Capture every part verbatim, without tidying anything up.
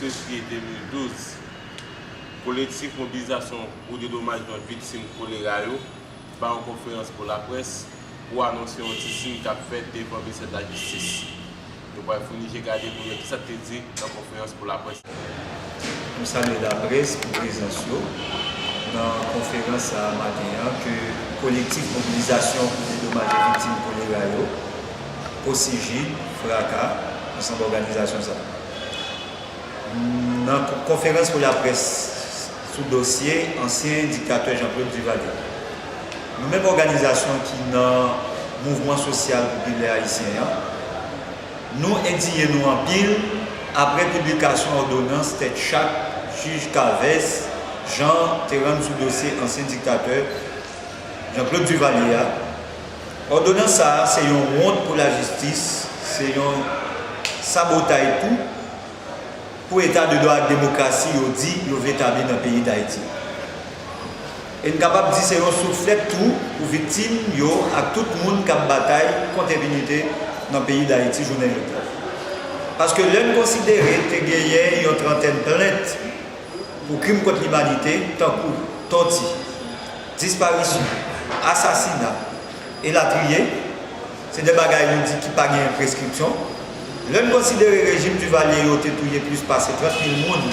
Fevriye de mil douz, Kolektif Mobilizasyon pou Dedomajman Viktim Kolera yo ba yon konferans pou laprès pou anonse yon sitin k ap fèt devan Ministè de Lajistis. Nou pral founi je gade pou n wè kisa k te di nan konferans pou laprès. Nou salye laprès pou prezans yo nan konferans sa a maten an ke Kolektif Mobilizasyon pou Dedomaje Viktim Kolera yo, COSIJID, FRAKA, ansanm òganizasyon sa a. Nan konferans pou laprès sou dosye ansyen diktatè Jean-Claude Duvalier. Nou menm òganizasyon ki nan mouvman sosyal popilè ayisyen an, nou endiye nou anpil apre piblikasyon òdonans tèt chak jij Chavez Jean te rann sou dosye ansyen diktatè Jean-Claude Duvalier a. Òdonans sa a se yon wont pou lajistis, se yon sabotay tou pou eta de dwa ak demokrasi yo di yo vle tabli nan peyi Dayiti. E n kapab di se yon souflèt tou pou viktim yo ak tout moun k ap batay kont enpinite nan peyi Dayiti jounen jodi a. Paske lè n konsidere te genyen yon trantèn plent pou krim kont limanite, tankou tòti, disparisyon, asasina, elatriye, se de bagay nou di ki pa gen preskripsyon. Lè n konsidere rejim Duvalier yo te touye plis pase trant mil moun,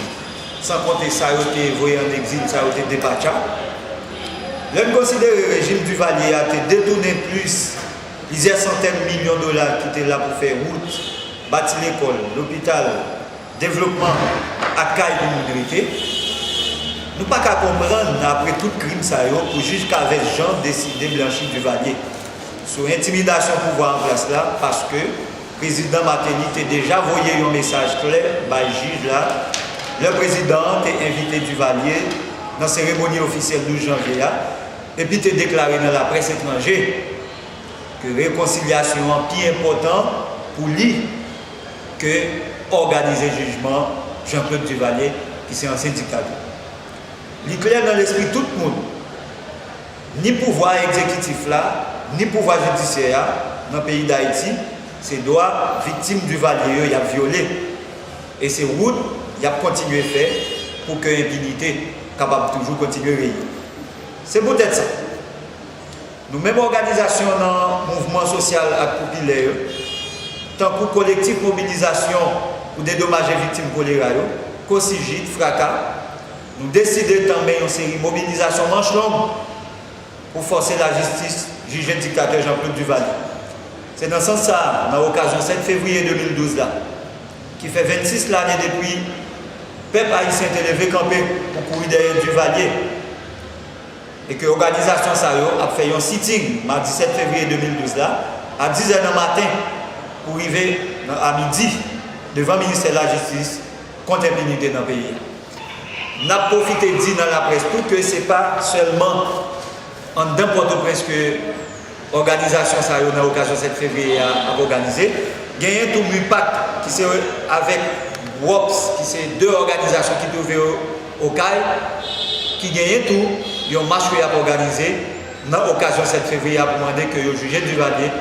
san konte sa yo te voye ann egzil, sa yo te depatcha. Lè n konsidere rejim Duvalier a te detounen plis, plizyè santèn milyon dola ki te la pou fè wout, bati lekòl, lopital, devlopman ak kay pou moun rete. Nou pa ka konprann, apre tout krim sa yo, pou jij Chavez Jean deside blanchi Duvalier sou entimidasyon pouvwa an plas la, paske Prezidan Martelly te deja voye yon mesaj klè bay jij la, lè prezidan an te envite Duvalier nan seremoni ofisyèl douz janvye a, epi te deklare nan laprès etranje ke rekonsilyasyon an pi enpòtan pou li ke òganize jijman Jean-Claude Duvalier, ki se ansyen diktatè. Li klè nan lespri tout moun, ni pouvwa egzekitif la, ni pouvwa jidisyè a nan peyi Dayiti, se dwa viktim Duvalier yo y ap vyole. E se wout y ap kontinye fè pou ke enpinite kapab toujou kontinye reyi. Se poutèt sa, nou menm òganizasyon nan mouvman sosyal ak popilè yo, tankou Kolektif Mobilizasyon pou Dedomaje Viktim Kolera yo, COSIJID, FRAKA, nou deside tanmen yon seri mobilizasyon manch long pou fòse lajistis jije diktatè Jean-Claude Duvalier. Se nan sans sa a, nan okazyon sèt fevriye de mil douz la, ki fè vennsis lane depi pèp ayisyen te leve kanpe pou kouri dèyè Duvalier, e ke òganizasyon sa yo ap fè yon siting madi sèt fevriye de mil douz la, a diz è nan maten pou rive nan, a midi, devan Ministè Lajistis, kont enpinite nan peyi a. N ap pwofite di nan laprès tou ke se pa sèlman anndan Pòtoprens ke òganizasyon sa yo nan okazyon sèt fevriye a ap òganize. Genyen tou MUPAC, ki se avèk WOPS, ki se de òganizasyon ki twouve yo Okay, ki genyen tou yon mach ke y ap òganize nan okazyon sèt fevriye a pou mande ke yo jije Duvalier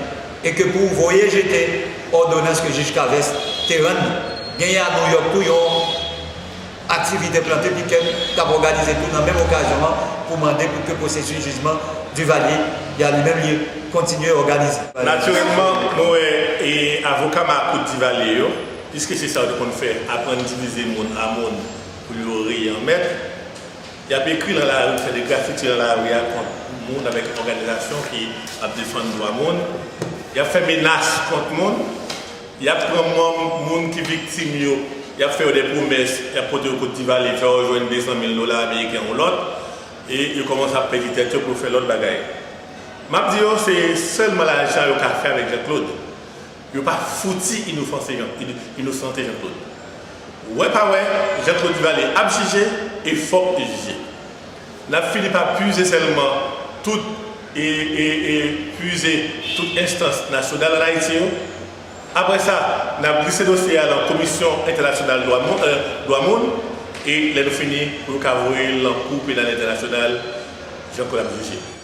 e ke pou voye jete òdonans ke jij Chavez te rann li. Genyen a Nouyòk tou yon aktivite plante pikèt k ap òganize tou nan menm okazyon an pou mande pou ke pwosesis jijman Duvalier a li menm li kontinye òganize. Natirèlman, mwen wè e avoka makout Duvalier yo, piske se sa yo te konn fè, aprann divize moun a moun pou yo reye an mèt. Y ap ekri nan lari, fè de grafiti nan lari a kont moun avèk òganizasyon ki ap defann dwa moun. Y ap fè menas kont moun. Y ap pran manm moun ki viktim yo, y ap fè yo de pwomès, y ap pote yo kot Duvalier, fè yo jwenn de san mil dola ameriken ou lòt, e yo kòmanse ap pèdi tèt yo pou yo fè lòt bagay. M ap di yo, se sèlman lajan yo ka fè avèk Jean Claude. Yo pa fouti inosanse Jean, ino-, inosante Jean Claude. Wè pa wè, Jean Claude Duvalier ap jije e fòk li jije. N ap fini pa pize sèlman tout e, e, e pize tout enstans nasyonal ann Ayiti yo. Apre sa, n ap glise dosye a nan Komisyon Entènasyonal Dwa Moun, euh, Dwa Moun, e lè nou fini, pou yo ka voye l nan Kou Penal Entènasyonal, Jean Claude ap jije.